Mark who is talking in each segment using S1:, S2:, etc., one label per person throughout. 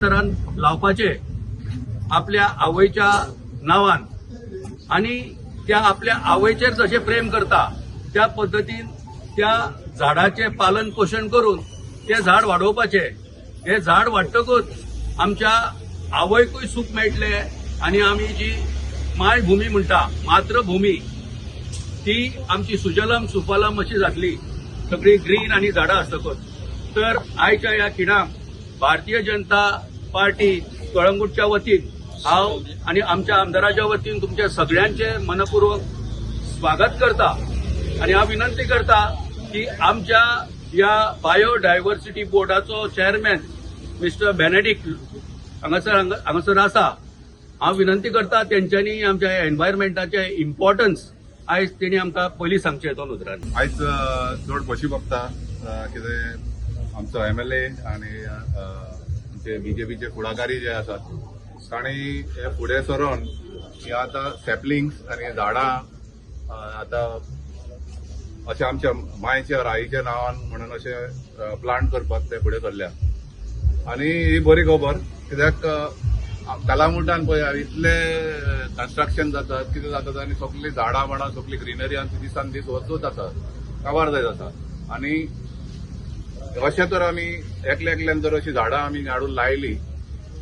S1: तरान लावपाचे आपल्या आवयच्या नांवान आणि त्या आपल्या आवयचेर जशें प्रेम करता त्या पद्दतीन त्या झाडाचें पालन पोशण करून तें झाड वाडोवपाचें. हें झाड वाडटकूच आमच्या आवयकूय सूख मेळटलें आनी आमी जी मायभुमी म्हणटा, मातृभुमी, ती आमची सुजलम सुफलम अशी जातली, सगळी ग्रीन आनी झाडां आसतकूच. तर आयच्या ह्या खिणाक भारतीय जनता पार्टी कळंगूटच्या वतीन हांव आनी आमच्या आमदाराच्या वतीन तुमच्या सगळ्यांचे मनपूर्वक स्वागत करता आनी हांव विनंती करता की आमच्या ह्या बायोडायव्हर्सिटी बोर्डाचो चेअरमॅन मिस्टर बेनेडिक्ट हांगासर हांगासर आसा. हांव विनंती करता, तेंच्यांनी आमच्या एनवायरमेंटाचे इम्पॉर्टन्स आयज तेणी आमकां पयलीं सांगचें दोन उतरांनी.
S2: आयज चड खोशी भोगता, कितें आमचो एमएलए आनी आमचे बीजेपीचे फुडाकारी जे आसात, तांणी हे फुडें सरून ही आतां सॅपलिंग्स आनी झाडां आतां अशें आमच्या मायच्या आईच्या नांवान म्हणून अशें प्लांट करपाक ते फुडें सरल्या. आनी ही बरी खबर, कित्याक कलामुटान पळय इतले कन्स्ट्रक्शन जातात, कितें जातात आनी सगलीं झाडां माडां, सगली ग्रिनरी आनी ती दिसान दीस वचत आसा, काबार जायत आसा. आनी अशें तर आमी एकल्या एकल्यान जर अशीं झाडां आमी हाडून लायली,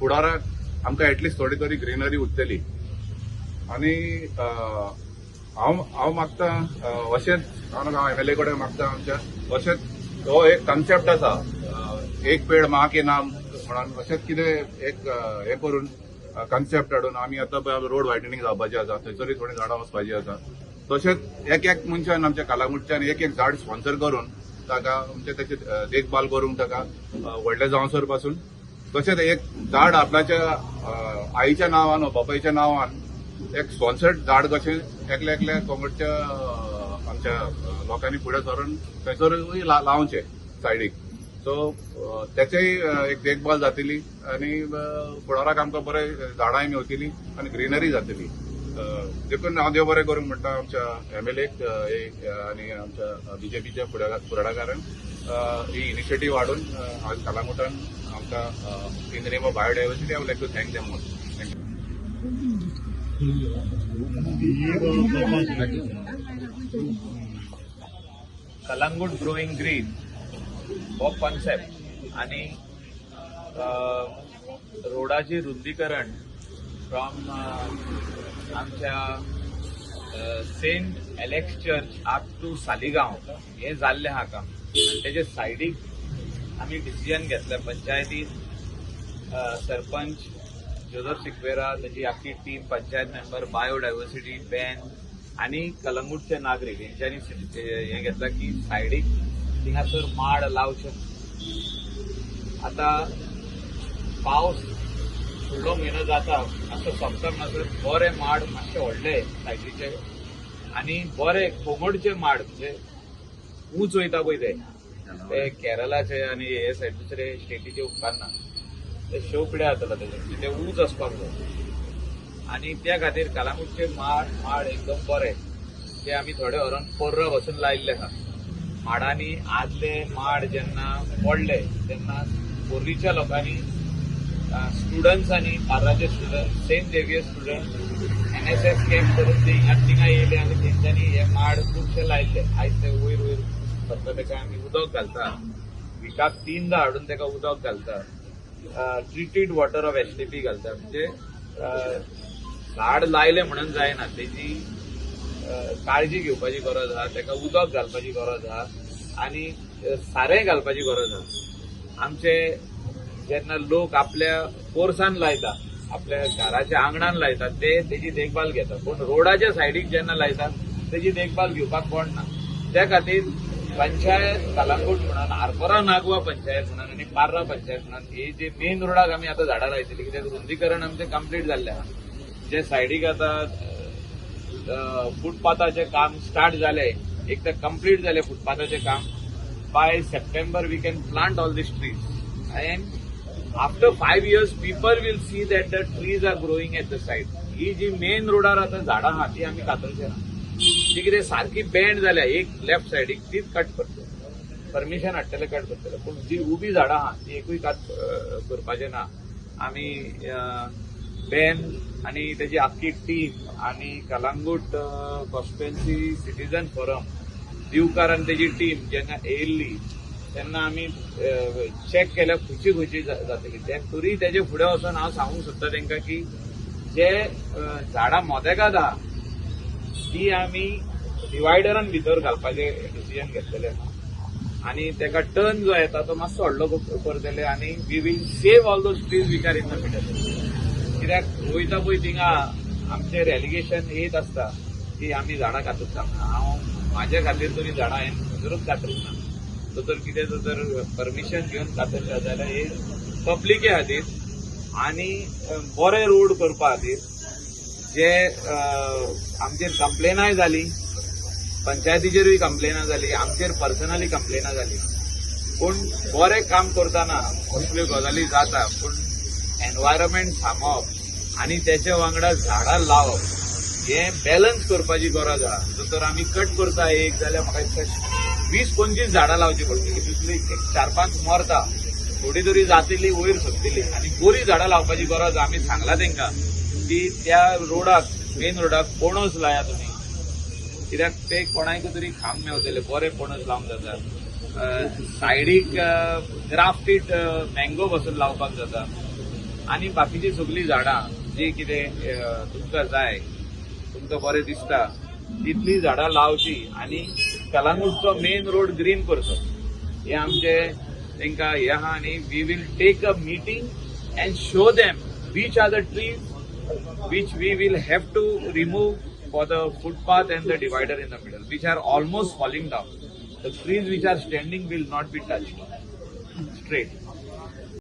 S2: फुडाराक आमकां एटलिस्ट थोडी तरी ग्रिनरी उरतली. आनी हांव हांव मागता अशेंच हांव एमएलए कडेन मागता आमच्या, अशेंच हो एक कन्सेप्ट आसा, एक पेड माँ के नाम म्हणून, अशेंच कितें एक हें करून कन्सेप्ट हाडून आमी आतां पळय रोड वायडनिंग जावपाचें आसा, थंयसरूय थोडीं झाडां वचपाचीं आसा. तशेंच एक एक मनशान आमच्या कलांगूटच्यान एक एक झाड स्पॉन्सर करून ताका म्हणजे ताची देखभाल करूंक, ताका व्हडलें जावसर पासून, तशेंच एक झाड आपल्याच्या आईच्या नांवान वा बापायच्या नांवान एक स्पॉन्सर्ड झाड कशें एकल्या एकल्या कळंगूटच्या आमच्या लोकांनी फुडें सरून थंयसरूय लावचें सायडीक. सो तेचेय एक देखभाल जातली आनी फुडाराक आमकां बरें झाडांय मेवतली आनी ग्रिनरी जातली. देखून हांव देव बरें करूंक म्हणटा आमच्या एमएलएक आनी आमच्या बीजेपीच्या फुडाकारांक, ही इनिशिएटीव हाडून आज कलांगुटान आमकां in the name of biodiversity I would like to thank them all. Thank you.
S3: Calangute growing green हो कॉन्सेप्ट आणि रोडाचे रुंदीकरण फ्रॉम आमच्या Saint Alex church up to Saligao हे जाल्लें आहा काम. आनी तेजे सायडीक आमी डिसिजन घेतलें पंचायतीन, सरपंच जोजफ सिक्वेरा, ताची आख्खी team, panchayat member, biodiversity Ben आनी कलंगूटचे नागरीक हेंच्यांनी हें घेतलां की सायडीक थिंगासर माड लावचे. आतां पावस फुडलो म्हयनो जाता असो सोंपता म्हणसर बरे माड मातशे व्हडले सायडीचे आनी बरे कोंगडचे माड, म्हणजे ऊंच वयता पळय ते, ते केरलाचे आनी हे सायड दुसरे स्टेटीचे उपकारना, ते शो पिड्या जातलो तेजे. म्हणजे ते ऊंच आसपाक जाय आनी त्या खातीर कलांगूटचे माड माड एकदम बरे ते आमी थोडे व्हरोन पोर्रा पासून लायिल्ले आहा. माडांनी आदले माड जेन्ना पडले तेन्ना पोर्रीच्या लोकांनी, स्टुडंट्सांनी, पार्राचे student, Saint Xavier student, NSS camp करून ते हिंगा थिंगा येयले आनी तेंच्यांनी हे माड खुबशे लायल्ले. आयज ते वयर वयर सरता. तेका आमी उदक घालता, विकाक तीनदा हाडून तेका उदक घालता, ट्रिटीड वॉटर ऑफ एसटीपी घालता. म्हणजे झाड लायलें म्हणून जायना, तेजी काळजी घेवपाची गरज आहा, तेका उदक घालपाची गरज आहा आनी सारें घालपाची गरज आहा. आमचे जेन्ना लोक आपल्या पोरसान लायता, आपल्या घराच्या आंगणान लायता, ते तेजी देखभाल घेता, पूण रोडाच्या सायडीक जेन्ना लायता तेजी देखभाल घेवपाक कोण ना. त्या खातीर पंचायत कलांगूट म्हणून, आरपोरा नागवा पंचायत म्हणून आनी पार्रा पंचायत म्हणून ही जी मेन रोडाक आमी आतां झाडां लायतली, कित्याक रुंदीकरण आमचें कंप्लीट जाल्लें आहा. जे सायडीक आतां फुटपाथाचें काम स्टार्ट जालें, एक तर कंप्लीट जालें फुटपाथाचें काम, by September we can plant all these trees and after 5 years people will see that the trees are growing at the side. ही जी मेन रोडार आतां झाडां आहा ती आमी कातरचे ना. ती कितें सारकी बेंड जाल्या एक लेफ्ट सायडीक, तीच कट करतले, परमिशन हाडटले, कट करतले, पूण जी उबी झाडां आहा ती एकूय कात करपाचें ना. आमी बेन आनी तेजी आख्खी टीम आनी कलांगूट कॉन्स्टिट्युएन्सी सिटीजन फोरम दिवकार आनी तेजी टीम जेन्ना येयल्ली तेन्ना आमी चॅक केल्या खंयची खंयची जातली ते. तरी तेजे फुडें वचून हांव सांगूंक सोदता तेंकां की जे झाडां मोदेगाद आहा ती आमी डिवायडरान भितर घालपाचें डिसिजन घेतलेलें आहा आनी तेका टर्न जो येता तो मातसो व्हडलो करतले आनी we will save all those trees which are in the middle. कित्याक वयता पळय थिंगा आमचेर एलिगेशन येत आसता की आमी झाडां कातरता. हांव म्हाजे खातीर तरी झाडां हांवें खंयसरूच कातरूंक ना. तो तर कितें तो जर परमिशन घेवन कातरता जाल्यार हे पब्लिके खातीर आनी बरे रोड करपा खातीर. जे आमचेर कंप्लेनाय जाली, पंचायतीचेरूय कंप्लेनां जाली, आमचेर पर्सनली कंप्लेनां जाली. पूण बरें काम करतना असल्यो गजाली जाता, पूण एनवायरमेंट सांबाळप आनी तेच्या वांगडा झाडां लावप हें बॅलन्स करपाची गरज आहा. जर तर आमी कट करता एक जाल्यार म्हाका दिसता 20-25 झाडां लावची पडटली. तितूंतली एक चार पांच मरता, थोडी तरी जातली, वयर सरतली आनी बरीं झाडां लावपाची गरज. आमी सांगला तेंकां की त्या रोडाक, मेन रोडाक पणस लाया तुमी, कित्याक ते कोणायक तरी खावंक मेवतले. बरे पणस लावंक जाता, सायडीक ग्राफ्टेड मँगो पासून लावपाक जाता आनी बाकीची सगळीं झाडां जी कितें तुमकां जाय, तुमकां बरें दिसता तितलीं झाडां लावची आनी कलांगूटचो मेन रोड ग्रीन करचो. हे आमचे तांकां हे आहा आनी we will take a meeting and show them which are the trees which we will have to remove for the footpath and the divider in the middle, which are almost falling down. The trees which are standing will not be touched. Straight.